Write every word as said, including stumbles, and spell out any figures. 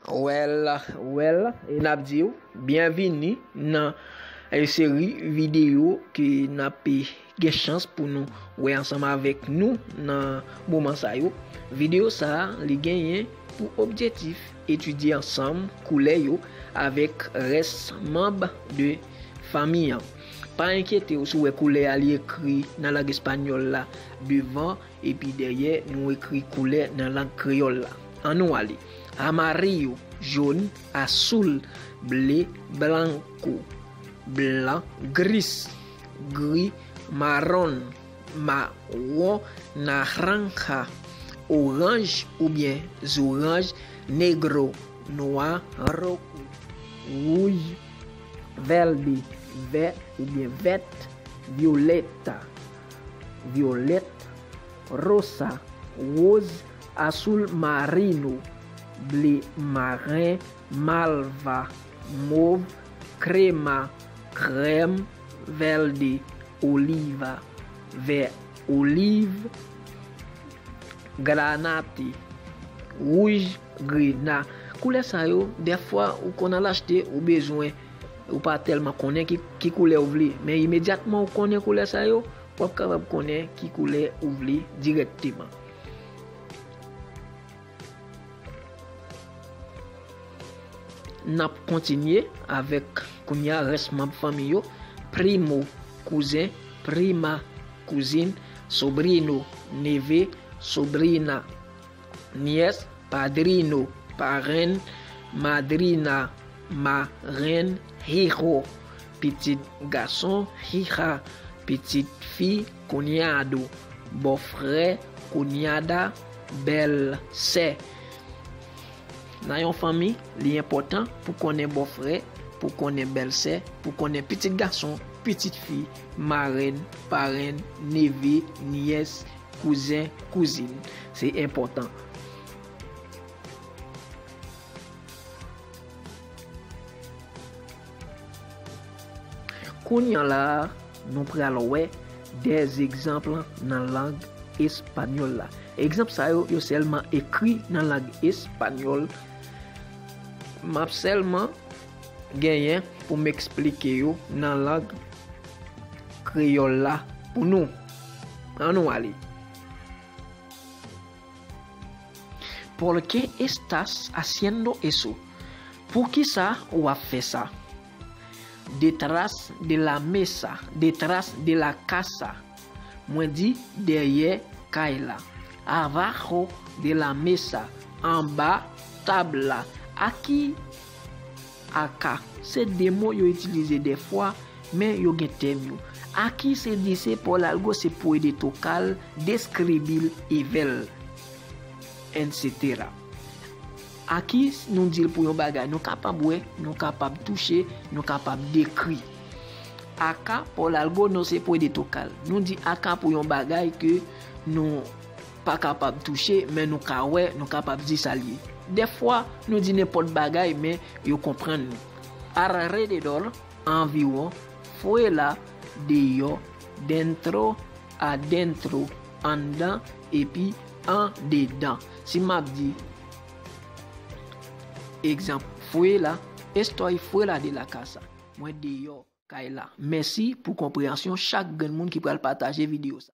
Well, well, e n ap di w byenvini nan, eh, seri videyo ke n ap, eh, gen chans pou nou wè ansanm avèk nou nan moman sa yo. Videyo sa a, li genyen pou objektif etidye ansanm koulè yo avèk rès manm de fanmi an. Pa enkyete w si w wè koulè a li ekri nan lang espanyòl la devan, epi dèyè nou ekri koulè nan lang kreyòl la. Ann nou ale. Amarillo, jòn, azul, ble, blanco, blan, gris, gri, marrón, mawon, naranja, oranj oubyen zoranj, negro, nwa, rojo, wouj, verde, vè oubyen vèt, violeta, vyolèt, rosa, woz, azul marino, ble maren, malva, mov, krema, krèm, verde, oliva, vè, oliv, granate, wouj, grena. Koulè sa yo, dèfwa ou konn al achte, ou bezwen, ou pa tèlman konnen ki, ki koulè ou vle. Men imedyatman ou konnen koulè sa yo, w ap kapab konnen ki koulè ou vle dirèkteman. N ap kontinye avèk kounye a rès manm fanmi yo: primo, kouzen, prima, kouzin, sobrino, neve, sobrina, nyès, padrino, parenn, madrina, marenn, hijo, pitit gason, hija, pitit fi, cuñado, bòfrè, cuñada, bèlsè. Nan yon fanmi, li enpòtan pou konnen bòfrè, pou konnen bèlsè, pou konnen pitit gason, pitit fi, marenn, parenn, neve, nyès, kouzen, kouzin. Se enpòtan. Kounye a la, nou pral wè de egzanp nan lang espanyòl la. Egzanp sa yo, yo sèlman ekri nan lang espanyòl. M ap sèlman genyen pou m eksplike yo nan lang kreyòl la pou nou. Ann nou ale. ¿Por qué estás haciendo eso? Poukisa w ap fè sa? Detrás de la mesa, detrás de la casa. Mwen di dèyè kay la. Abajo de la mesa, anba tab la. Aquí, acá. Se de mo yo itilize dèfwa, men yo gen tèm yo. Aquí se dice por algo se puede tocar, describir y ver, etcetera. Aquí, nou di l pou yon bagay nou kapab wè, nou kapab touche, nou kapab dekri. Acá por algo no se puede tocar. Nou di acá pou yon bagay ke nou pa kapab touche, men nou ka wè, nou kapab di sa l ye. Dèfwa, nou di nenpòt bagay, men yo konprann nou. Alrededor, anviwon, fuera, deyò, dentro, adentro, anndan, epi andedan. Si m ap di, egzanp, fuera, estoy fuera de la casa. Mwen deyò kay la. Mèsi pou konpreyansyon chak grenn moun ki pral pataje videyo sa.